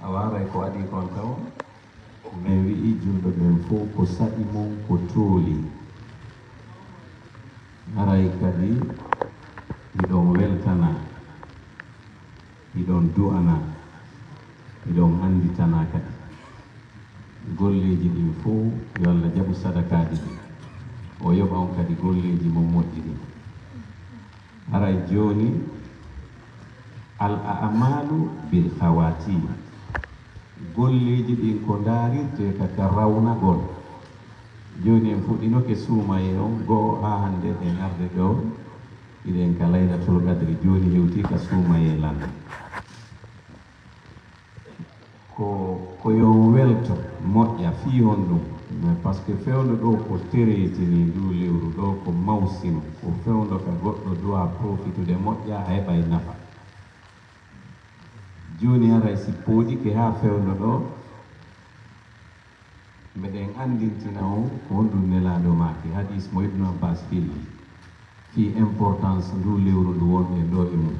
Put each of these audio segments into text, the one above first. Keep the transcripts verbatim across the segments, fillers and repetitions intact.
Awa haray ko adii kon taw, men wi'i julɓe ɓen fow ko saɗi mon ko tooli. Haray kadi hiɗon weltanaa, hiɗon du'anaa, hiɗon annditanaa kadi. Golleeji ɗin fow, yo Alla jaɓu sadakaaji ɗin. O yoɓa on kadi golleeji mon moƴƴi ɗin. Haray jooni, al a'malu bil khawatim. Golleeji ɗin ko ndaarirtee ka, ka rawnagol. Jooni en fuɗɗinoke suumayee on goo haa hannde en arde ɗoo, hiɗen ka Laylatul Qadri, jooni hewtii ka suumayee lan. Ko, ko yo on welto, moƴƴa, fii honɗun? Mais parce que fewndo ɗoo ko tereetinii nduu lewru ɗoo, ko mawsimu, ko fewndo ka goɗɗo duwaa profitude moƴƴa, a heɓay nafa. Jooni haray si pooɗike haa fewndo ɗoo, meɗen anndintina on ko honɗun Nelaaɗo maaki, hadiis mo Ibnu Abbaas filli, fii importance nduu lewru ndu wonɗen ɗoo e mun.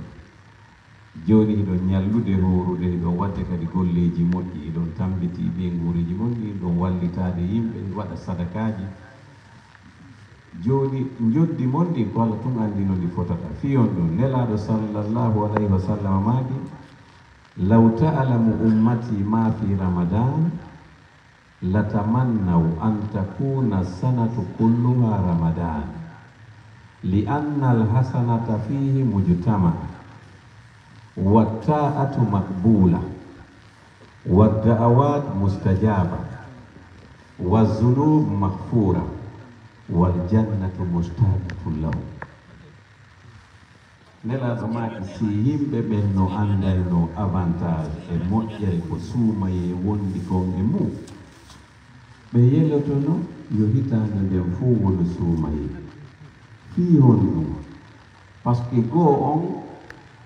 Jooni hiɗon ñallude hoorude, hiɗon waɗde kadi golleeji moƴƴi, hiɗon tambitii ɓeynguureeji mon ɗin, hiɗon wallitaade yimɓe, waɗa sadakaaji. Jooni, njoddi mon ɗin, ko Alla tun anndi no ndi fotata. Fii honɗun? Nelaaɗo sallallahu alayhi wa sallam maaki, "Law ta'lamu ummati ma fi Ramadan, latamannaw an takuna sanatu kulluha Ramadan, li anna alhasanata fihi mujtama, wa ta'atu maqbula, wa da'awat mustajaba, wa zunub maghfura, wal jannatu mushtaqatun lahu." Nelaaɗo maaki, si yimɓe ɓen no anndaynoo avantage e moƴƴere ko suumayee wondi kon e mun, ɓe yelotono yo hitaande nden fow wonu suumayee. Fii honɗun? Parce que goo on,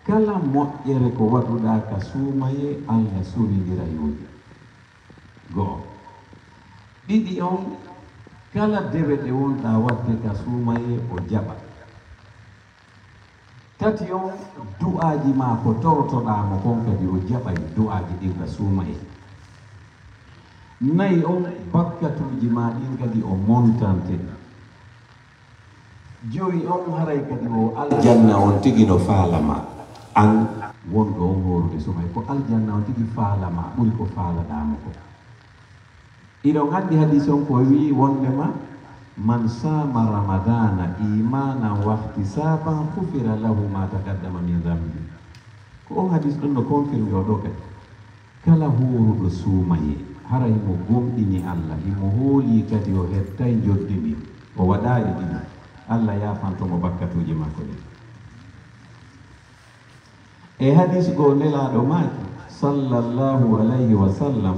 kala moƴƴere ko waɗuɗaa ka suumayee, Alla sunindiray on. Goo. Ɗiɗi on, kala dewe ɗe wonɗaa waɗde ka suumayee, o jaɓa. Tati on, du'aaji maa ko torotoɗaa mo kon kadi o jaɓay du'aaji ɗin ka suumayee. Nayi on, bakkatuuji maa ɗin kadi o montante. Jowi on, haray kadi o aljanna on tigi no faala maa. An wonɗo on hoorude suumayee, ko aljanna on tigi faala maa, ɓuri ko faalaɗaa mo kon. Hiɗon anndi hadiis on ko wi'i wondema, "Man saama Ramadaana iimaanan wa ihtisaaban, ghufira lahu maa taqaddama min dambi." Ko on hadiis ɗon no confirme o ɗoo kadi. Kala hooruɗo suumayee, hara himo gomɗini Alla, himo hoolii kadi o hettay njoddi ndin, o waɗaa e ɗiɗi, Alla yaafanto mo bakkatuuji makko ɗin. E hadiis goo Nelaaɗo maaki, sallallahu alayhi wa sallam,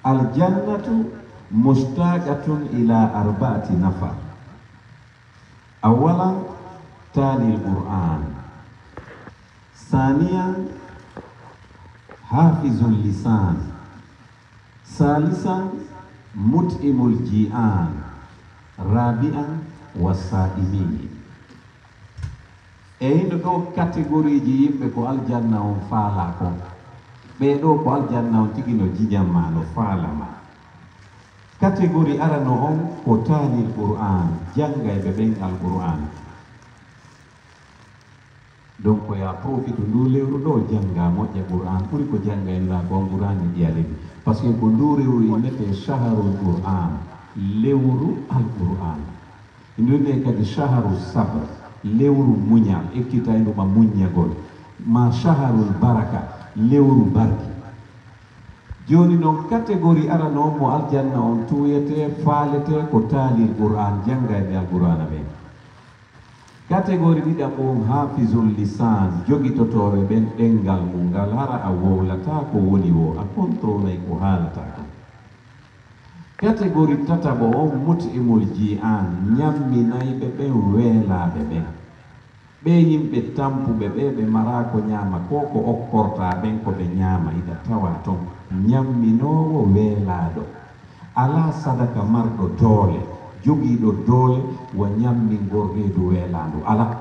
"Aljannatu mushtaqatun ila arba'ati nafar. Awwalan, talil Qur'an. Saniyan, hafizul lisan. Salisan, mut'imul ji'an. Rabi'an, wasa'imin." E hino ɗoo kategoriiji yimɓe ko aljanna on faalaa kon. Ɓee ɗoo ko aljanna on tigi no jijan maa, no faala maa. Kategori arano on ko taalil Qur'aan, janngayɓe ɓen Alqur'aana. Donc, yaa profitu nduu lewru ɗoo, janngaa moƴƴa Qur'aan, ɓuri ko janngaynoɗaa kon Qur'aan e ɗiya lebbi. Parce que ko nduu lewru innetee shahrul Qur'aan, lewru Alqur'aana. Ndu innee kadi shaharu sabr, lewru muñal, ekkitayndu ma muññagol, maa shaharul baraka, lewru barki. Jooni non, kategori arano on mo aljanna on tuuyetee, faaletee ko taalil Qur'aan, janngayɓe Alqur'aana ɓen. Kategori ɗiɗaɓo on, haafizul lisaan, jogitotooɓe ɓen ɗemngal mun ngal, hara a wowlataa ko woni woo, a kontrolay ko haalataa kon. Kategori tataɓo on, mut'imul ji'aan, ñamminayɓe ɓen weelaaɓe ɓen. Ɓee yimɓe tampuɓe ɓee, ɓe maraa ko ñaama, ko ko okkortaa ɓen ko ɓe ñaama, hiɗa tawa ton. Ñamminoowo weelaaɗo. Alaa sadaka marɗo doole, jogiiɗo doole, wa ñammingol reedu weelaandu. Alaa.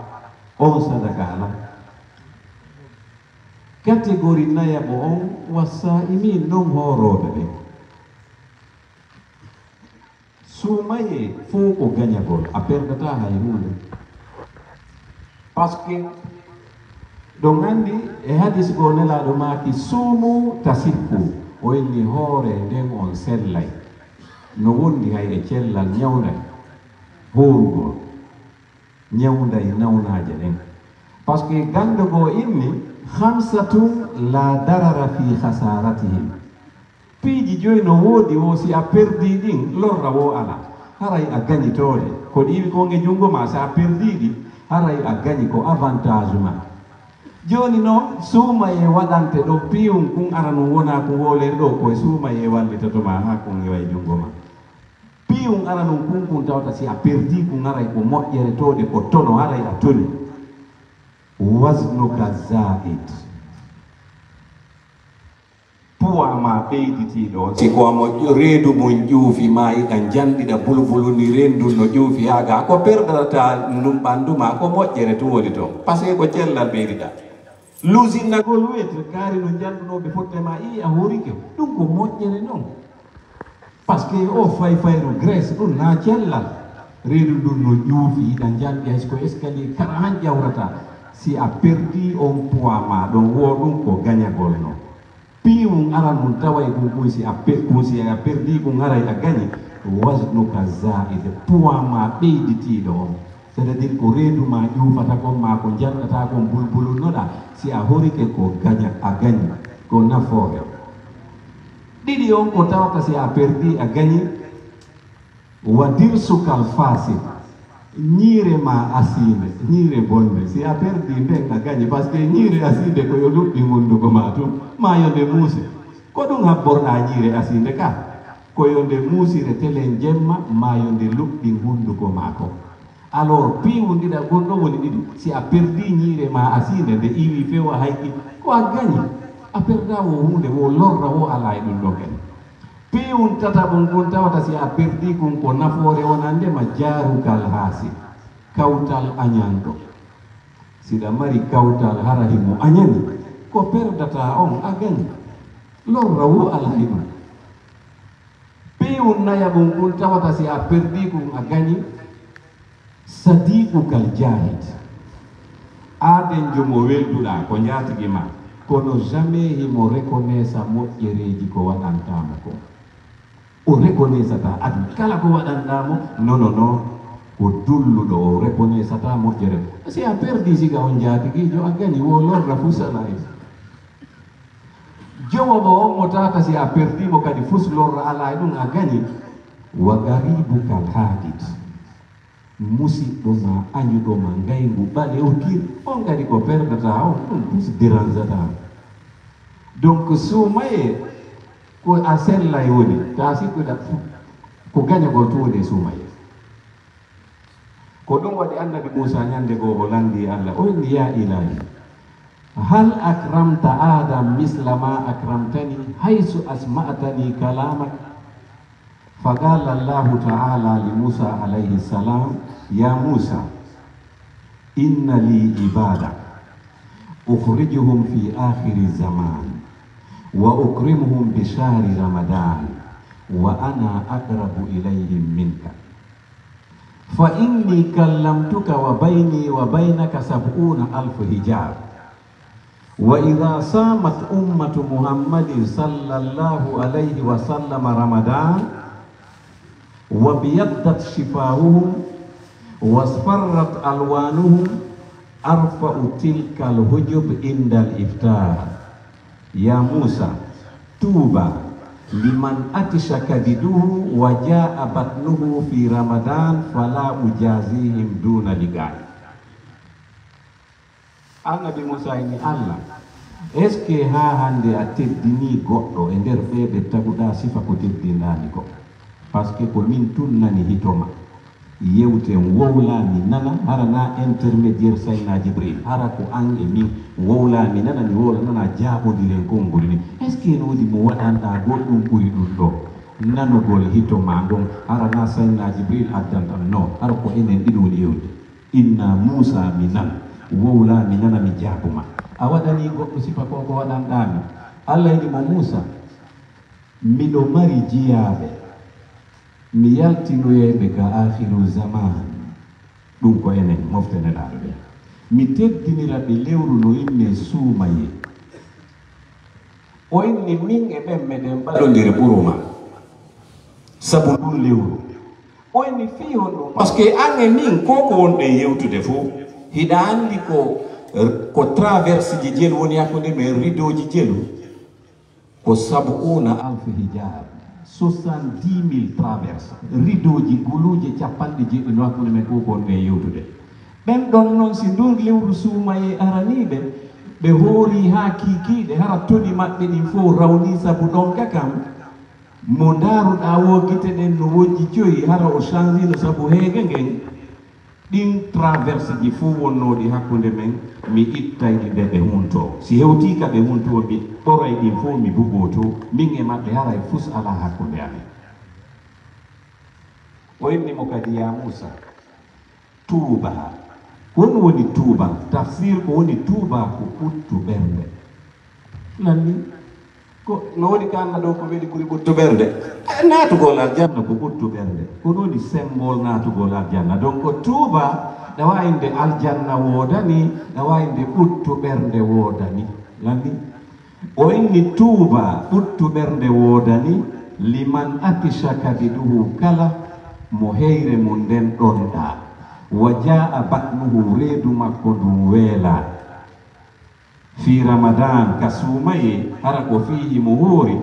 On sadaka alaa. Kategori nayaɓo on, wa saa'imiin, non hoorooɓe ɓen. Suumayee fow ko gaɲagol, a perdataa hay huunde. Parce que ɗon anndi e hadis goo Nelaaɗo maaki, "Suumu tasihhu", o inni hooree nden on sellay. No wondi hay e cellal ɲawnday hoorugol. Ɲawnday nawnaaje ɗen. Parce que ganndo goo inni, "Khamsatun la darara fi khasaratihim." Piiji joy no woodi wo, si a perdii ɗin, lorra wo alaa. Haray a gaɲi toode. Ko ɗi iwi kon e junngo maa, si a perdii ɗi, haray a gaɲi ko avantage maa. Jooni non, suumayee waɗante ɗo, piiwun kun ara nun wonaa kun wooleri ɗo, ko e suumayee wallitoto maa haa kun iwa e junngo maa. Piiwun ara nun kun, kun tawata si a perdii kun haray ko moƴƴere toode, ko tono, haray a toni. Waznuka zaid. Puwa maa ɓeyditiiɗo on, si ko mo reedu mun ƴuufi, maa hiɗa njanɗiɗa bulbulu ni, reendu no ƴuufi, haa ga ko perdata ndun ɓandu maa, ko moƴƴere tun woni ton. Parce que ko cellal ɓeydiɗaa. Lusinnagol wet, kaari no njannduɗo ɓe fotta e maa, ii a horike, ɗun ko moƴƴere non. Parce que o fayfayru graisse, ɗun na cellal. Reedu ndun no ƴuufi, hiɗa njanɗi, hay si ko escalier kara han ƴawrata. Si a perdii on poids maa ɗon, wo ɗun ko gaɲagol non. Piiwun aran mun taway kun, kun si a pe-, kun si a perdii kun haray a gaɲi. Waznuka zaid, poids maa ɓeyditiiɗo on. C'est-à-dire ko reedu maa ƴuufata kon maa ko njanɗataa kon bulbulunnoɗaa, si a horike ko gaɲa, a gaɲi, ko nafoore. Ɗiɗi on ko tawata si a perdii a gaɲi, wa dirsukal fasid, ɲiire maa asiinde, ɲiire bonde, si a perdii nden a gaɲi, parce que ɲiire asiinde ko yo luɓɓi hunduko maa tun, maa yo nde muusi. Ko ɗun habborɗaa ɲiire asiinde ka, ko yo nde muusire telen jemma, maa yo nde luɓɓin hunduko maa kon. Alors, piiwun ɗiɗa gonɗo woni ɗiɗi, si a perdii ɲiire maa asiinde, nde iwii few a hayki, ko a gaɲi. A perdaa wo huunde, wo lorra wo alaa e ɗun ɗon kadi. Piiwun tataɓun kun tawata si a perdii kun ko nafoore wonande ma, jaarukal haasid, kawtal aɲanɗo. Si ɗa mari kawtal hara himo aɲani, ko perdataa on a gaɲi. Lorra wo alaa e ɗun. Piiwun nayaɓun kun tawata si a perdii kun a gaɲi, sadiqukal jahid. Aadenjo mo welduɗaa ko njaatigi maa, kono jamais himo reconnaissa moƴƴereeji ko waɗantaa mo kon. O reconnaissataa adi kala ko waɗanɗaa mo, non, non, non, ko dulluɗo, o reconnaissataa moƴƴere. Si a perdii siga on njaatigiijo, a gaɲi, wo lorra fuu salaa e Jowo mo on mo tawata si a perdii mo kadi fus lorra alaa e ɗun a gaɲi. Wa garibuka al haaqid. Musiɗɗo maa, aɲuɗo maa, ngayngu ɓalew kir, on kadi ko perdataa on, ɗun fus deranzataa. Donc, suumayee ko a sellay woni, taa sikkuɗa ko gaɲagol tun woni e suumayee. Ko ɗun waɗi Annabi Muusaa ɲande goo o lanndii Alla, o inni, "Yaa Ilaahi, hal akramta Aadama misla maa akramtanii haysu asma'tanii kalaamak?" Faqaala Allaahu ta'aalaa li Muusaa alayhi salaam, "Yaa Muusaa, inna lii ibaadan ukhrijuhum fii aakhiri zamaan, wa ukrimuhum bi shahri Ramadaan, wa ana aqrabu ilayhim minka." Fa inni kallamtuka wa bayni wa baynaka sab'una alfu hijab. Wa idha samat ummatu Muhammadin sallallahu alayhi wa sallam Ramadan, wa biyaddat shifahuhum, wa asfarrat alwanuhum, arfa'u tilka alhujub inda al-iftar. Ya Musa, tuba liman atisha kabiduhu wa jaa batnuhu fi Ramadan fala ujazihim duna liqa'i. Annabi Musa inni Alla, est-ce que haa hannde a teddinii goɗɗo e nder ɓee ɓe taguɗaa sifa ko teddinɗaa mi ko? Parce que ko min tun nani hito ma. Yewten, wowlaa mi nana, hara na intermédiaire Sayyidina Jibril, hara ko an e min, wowlaa mi nana, mi wowla nana, jaaɓondiren konngol ni. Est-ce que no woodi mo waɗanɗaa goɗɗum ɓuri ɗum ɗo? Nanugol hito ma ngon, hara na Sayyidina Jibril addanta mi, non, hara ko enen ɗiɗo woni yewde. Inna Muusa mi nan, wowlaa mi nana, mi jaabu ma. A waɗanii goɗɗo sifa ko ko waɗanɗaa mi? Alla inni mo, Muusa, miɗo mari jiyaaɓe, mi yaltinoyay ɓe ka aakhiru zamaan. Ɗun ko enen mofte Nelaaɗo ɓen. Mi teddinira ɓe lewru no innee suumayee. O inni min e ɓen meɗen ɓadondiri ɓuru ma sabu ndun lewru. O inni fii honɗun? Parce que an e min, ko ko wonɗen yewtude fow, hiɗa anndi ko, ko traverse ji jelu woni hakkunde men, rideau ji jelu. Ko sab'uuna alf hijaab, soixante-dix mille traverse, rideau ji, guluuje capanɗe jeeɗi no hakkunde men, ko ko wonɗen yewtude. Ɓen ɗon non, si ndun lewru suumayee aranii ɓe, ɓe hoorii haa kiikiiɗe, hara toni maɓɓe ɗin fow rawnii sabu ɗon ka kan, mo ndaaruɗaa woo gite ɗen no wonji coyi, hara o changiino sabu heege ngen. Ɗin traverse ji fow wonnooɗi hakkunde men, mi ittay ɗi nde ɓe huntoo. Si hewtii ka ɓe huntoo, mi ɓoray ɗin fow, mi bugoo to, min e maɓɓe haray fus alaa hakkunde amen. O inni mo kadi, yaa Muusa, tuuba. Ko honɗun woni tuuba? Tafsir ko woni tuuba ko ɓuttu ɓernde. Lanni, ko no woni ka annda ɗoo ko weli ɓuri ɓuttu ɓernde? Eh, naatugol aljanna ko ɓuttu ɓernde. Ko ɗun woni symbole naatugol aljanna. Donc, ko tuuba, ɗa waawi innde aljanna woodani, ɗa waawi innde ɓuttu ɓernde woodani. Lanni, o inni tuuba, ɓuttu ɓernde woodani, liman atisha kabiduhu, kala mo heyre mun nden ɗonɗaa. Wa jaa'a batnuhu, reedu makko ndun weelaa. Fii Ramadaan, ka suumayee, hara ko fii himo hoori,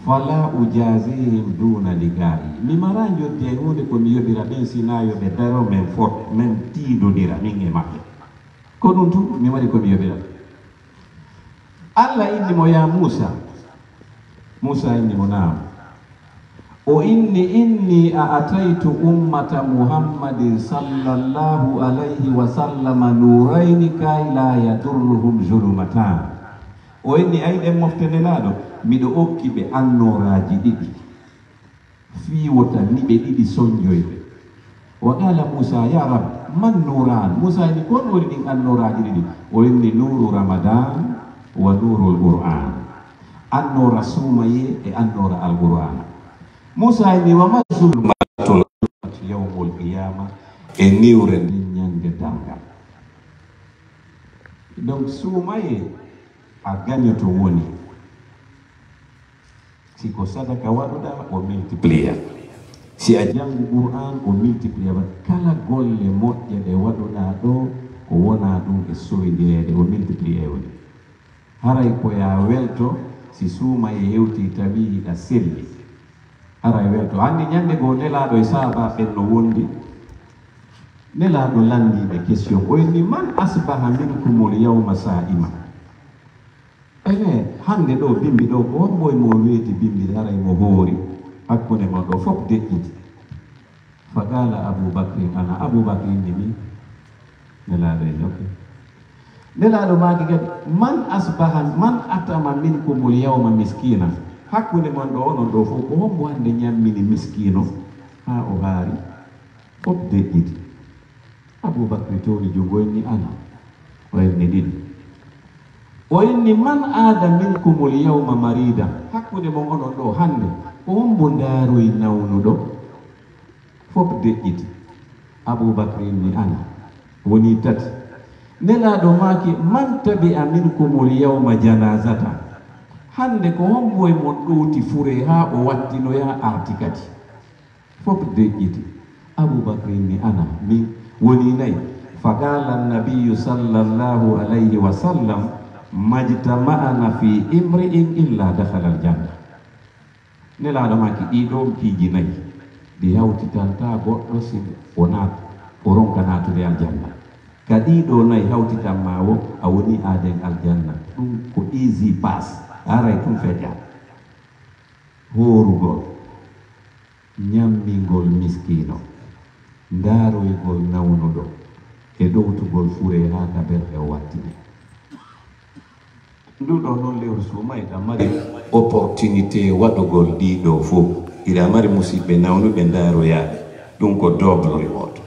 falaa ujaazihim duuna liqaa'i. Mi maraa njoɓdi e huunde ko mi yoɓira ɓen, si hinaa yo ɓe daro, men fot-, men tiindondira, min e maɓɓe. Ko ɗun tun, mi mari ko mi yoɓira ɓe. Alla inni mo, yaa Muusa, Muusaa inni mo, "Naam." O inni, "Inni a'taytu ummata Muhammadin sallallahu alayhi wa sallama nuurayni kay laa yadurruhum zulumataan." O inni, "Ay, ɗen mofte Nelaaɗo, miɗo okki ɓe annooraaji ɗiɗi. Fii wota niɓe ɗiɗi sonjoy ɓe." Wa qaala Muusaa, "Yaa Rabbi, man nuuraan?" Muusaa inni, "Ko honɗun woni ɗin annooraaji ɗiɗi?" O inni, "Nuuru Ramadaan wa nuurul Qur'aan." Annoora suumayee e annoora Alqur'aana. Muusaa inni, "Wa ma zulmaatul yawmul qiyaama?" E niwre nden ɲande darngal. Donc, suumayee a gaɲoto woni. Si ko sadaka waɗuɗaa, o multiplier. Si a janngu Qur'aan, o multiplier. Kala golle moƴƴe ɗe waɗuɗaa ɗoo, ko wonaa ɗun e sowindireede, o multiplier woni. Haray ko yaa welto si suumayee hewtii tawi hiɗa selli. Haray welto. Anndi ɲande goo Nelaaɗo e sahaabaaɓe ɓen no wondi. Nelaaɗo lanndii ɓe question. O inni, "Man asbaha minkumul yawma saa'iman?" Ene, hannde ɗoo, bimbi ɗoo, ko hombo e mo weeti bimbi, haray mo hoori? Hakkunde mon ɗoo fof deƴƴiti. Fa qaala Abu Bakrin, ana. Abu Bakrin inni, min. Nelaaɗo inni, ok. Nelaaɗo maaki kadi, "Man asbaha, man at'ama minkumul yawma miskinan?" Hakkunde mon ɗoo, onon ɗoo fof, ko hombo hannde ɲammini miskiino haa o haari? Fof deƴƴiti. Abu Bakri toowi junngo, inni, "Ana." O inni ɗiɗi. O inni, "Man aada minkumul yawma maridan?" Hakkunde mon onon ɗoo hannde, ko hombo ndaaroyi nawnuɗo? Fof deƴƴiti. Abu Bakri inni, "Ana." Woni tati. Nelaaɗo maaki, "Man tabi'a minkumul yawma janazatan?" Hannde ko hombo e mon ɗowti furee haa o wattinoyaa arti kadi? Fof deƴƴiti. Abu Bakri inni, "Ana, min." Woni nayi. Fa qaala annabiyyu sallallahu alayhi wa sallam, "Majtama'na fi imri'in illa dakhala aljanna." Nelaaɗo maaki, "Ɗii ɗoo piiji nayi, ɗi hawtitantaa goɗɗo si o naat-, o ronka naatude aljanna. Ka ɗii ɗoo nayi hawtitan maa woo, a wonii aaden aljanna. Ɗun ko easy pass, haray tun feƴƴaa." Hoorugol, ɲammingol miskiino, ndaaroygol nawnuɗo, e ɗowtugol furee haa ka berɗe o wattini. Nduu ɗoo non lewru suumayee, hiɗa mari opportunité waɗugol ɗii ɗoo fow. Hiɗa mari musiɓɓe nawnuɓe ndaaroyaaɓe. Ɗun ko double reward.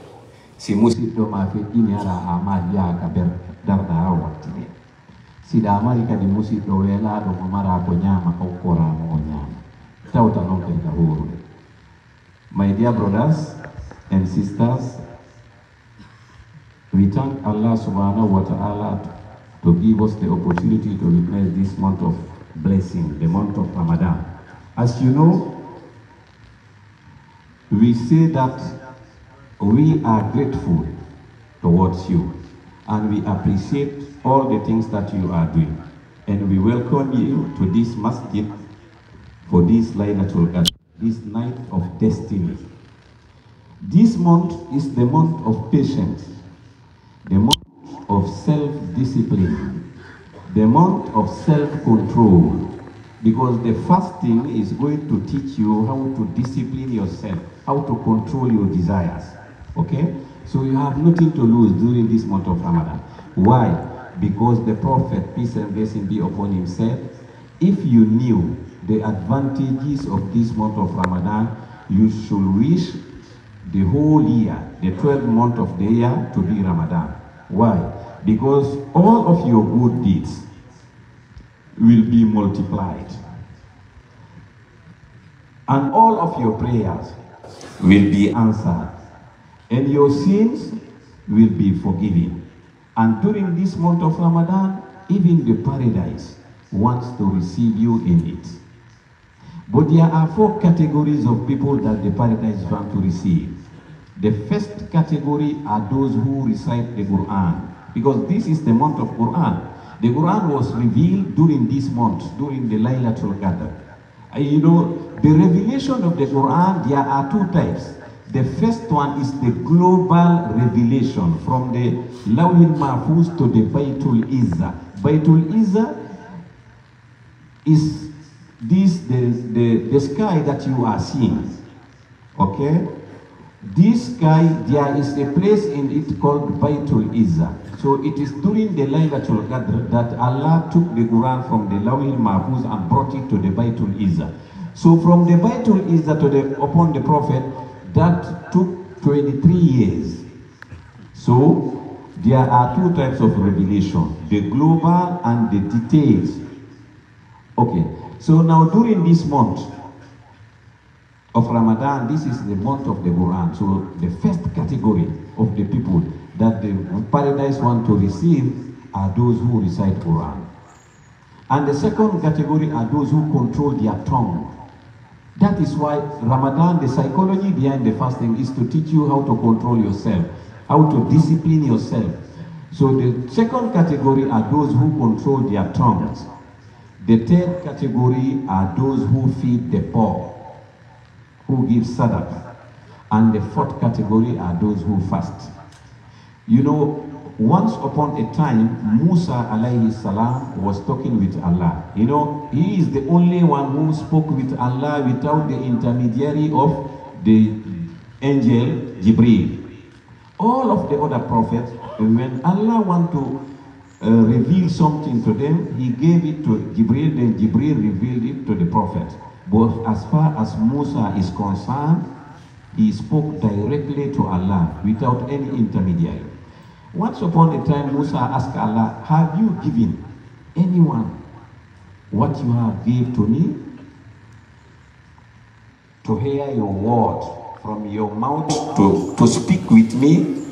Si musiɗɗo maa feƴƴini, hara a maa yaha ka berɗe, darɗaa haa o wattini. Si ɗa mari kadi musiɗɗo weelaaɗo mo maraa ko ñaama, a okkoraa mo o ñaama. Tawta non kadi ka hoorude. My dear brothers and sisters, we thank Allah subhanahu wa ta'ala to give us the opportunity to witness this month of blessing, the month of Ramadan. As you know, we say that we are grateful towards you and we appreciate all the things that you are doing. And we welcome you to this masjid for this Laylatul Qadr, this night of destiny. This month is the month of patience, the month of self-discipline, the month of self-control, because the fasting is going to teach you how to discipline yourself, how to control your desires. Okay? So you have nothing to lose during this month of Ramadan. Why? Because the Prophet, peace and blessing be upon him, said, if you knew the advantages of this month of Ramadan, you should wish the whole year, the twelve month of the year to be Ramadan. Why? Because all of your good deeds will be multiplied, and all of your prayers will be answered, and your sins will be forgiven. And during this month of Ramadan, even the paradise wants to receive you in it. But there are four categories of people that the paradise want to receive. The first category are those who recite the Quran, because this is the month of Quran. The Quran was revealed during this month, during the Laylatul Qadr. Uh, You know, the revelation of the Quran, there are two types. The first one is the global revelation from the Lawhil Mahfuz to the Baitul Izza. Baitul Izza is this the, the, the sky that you are seeing. Okay? This sky, there is a place in it called Baitul Izza. So it is during the Laylatul Qadr that Allah took the Quran from the Lawhil Mahfuz and brought it to the Baitul Izza. So from the Baitul Izza to the upon the Prophet, that took twenty-three years. So there are two types of revelation, the global and the details. Okay, so now during this month of Ramadan, this is the month of the Quran. So the first category of the people that the paradise want to receive are those who recite Quran. And the second category are those who control their tongue. That is why Ramadan, the psychology behind the fasting is to teach you how to control yourself, how to discipline yourself. So the second category are those who control their tongues. The third category are those who feed the poor, who give sadaqah. And the fourth category are those who fast. You know, once upon a time, Musa alayhi salam was talking with Allah. You know, he is the only one who spoke with Allah without the intermediary of the angel Jibril. All of the other prophets, when Allah want to uh, reveal something to them, he gave it to Jibril, then Jibril revealed it to the prophet. But as far as Musa is concerned, he spoke directly to Allah without any intermediary. Once upon a time, Musa asked Allah, have you given anyone what you have gave to me? To hear your word from your mouth to, to speak with me?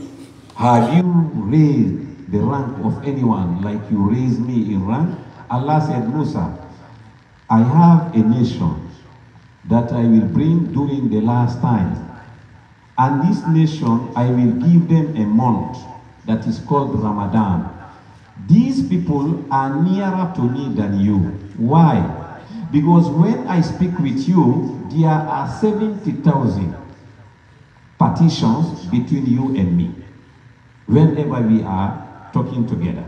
Have you raised the rank of anyone like you raised me in rank? Allah said, Musa, I have a nation that I will bring during the last time. And this nation, I will give them a month that is called Ramadan. These people are nearer to me than you. Why? Because when I speak with you, there are seventy thousand partitions between you and me whenever we are talking together.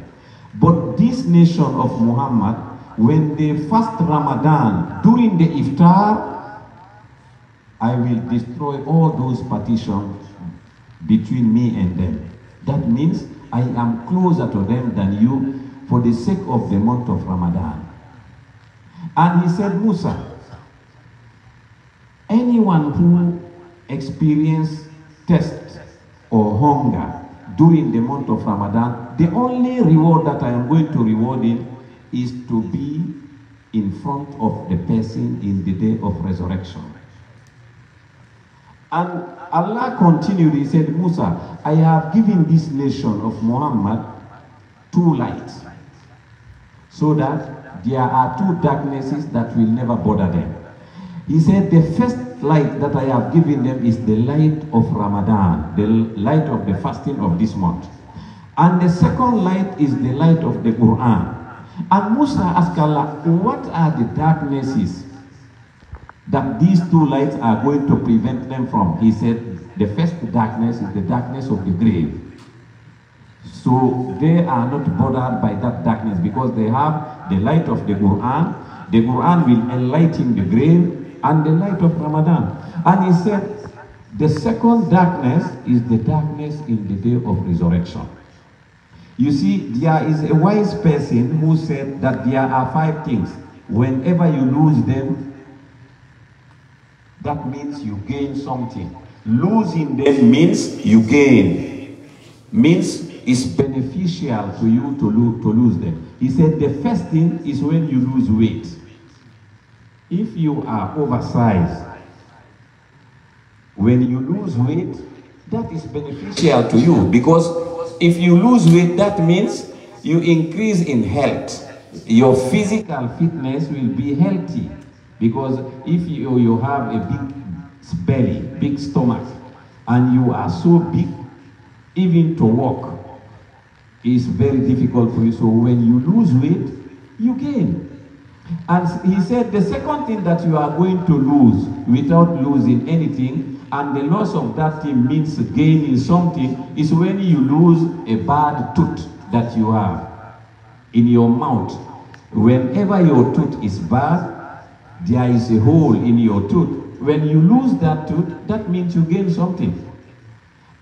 But this nation of Muhammad, when they fast Ramadan during the iftar, I will destroy all those partitions between me and them. That means I am closer to them than you for the sake of the month of Ramadan. And he said, Musa, anyone who experience thirst or hunger during the month of Ramadan, the only reward that I am going to reward him is to be in front of the person in the day of resurrection. And Allah continued, He said, Musa, I have given this nation of Muhammad two lights, so that there are two darknesses that will never bother them. He said, the first light that I have given them is the light of Ramadan, the light of the fasting of this month. And the second light is the light of the Quran. And Musa asked Allah, what are the darknesses that these two lights are going to prevent them from? He said, the first darkness is the darkness of the grave. So they are not bothered by that darkness because they have the light of the Quran. The Quran will enlighten the grave and the light of Ramadan. And he said, the second darkness is the darkness in the day of resurrection. You see, there is a wise person who said that there are five things. Whenever you lose them, that means you gain something. Losing them means you gain. Means it's beneficial to you to, lo- to lose them. He said the first thing is when you lose weight. If you are oversized, when you lose weight, that is beneficial to you, because if you lose weight, that means you increase in health. Your physical fitness will be healthy, because if you, you have a big belly, big stomach, and you are so big, even to walk is very difficult for you. So when you lose weight, you gain. And he said the second thing that you are going to lose without losing anything, and the loss of that thing means gaining something, is when you lose a bad tooth that you have in your mouth. Whenever your tooth is bad, there is a hole in your tooth. When you lose that tooth, that means you gain something.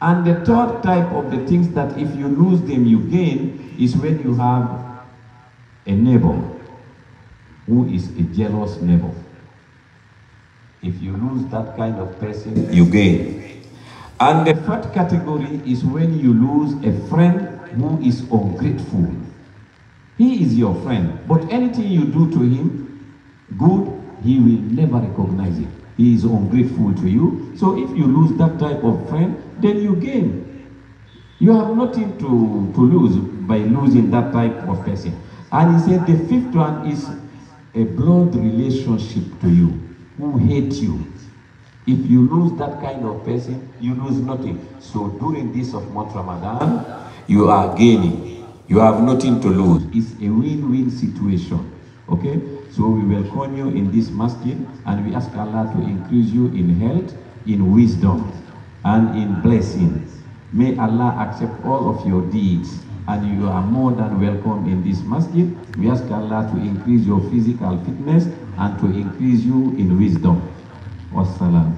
And the third type of the things that if you lose them, you gain is when you have a neighbor who is a jealous neighbor. If you lose that kind of person, you gain. And the fourth category is when you lose a friend who is ungrateful. He is your friend, but anything you do to him, good, he will never recognize it. He is ungrateful to you. So if you lose that type of friend, then you gain. You have nothing to, to lose by losing that type of person. And he said the fifth one is a blood relationship to you, who hate you. If you lose that kind of person, you lose nothing. So during this of month Ramadan, you are gaining. You have nothing to lose. It's a win-win situation. Okay? So we welcome you in this masjid and we ask Allah to increase you in health, in wisdom, and in blessing. May Allah accept all of your deeds, and you are more than welcome in this masjid. We ask Allah to increase your physical fitness and to increase you in wisdom. Wassalam.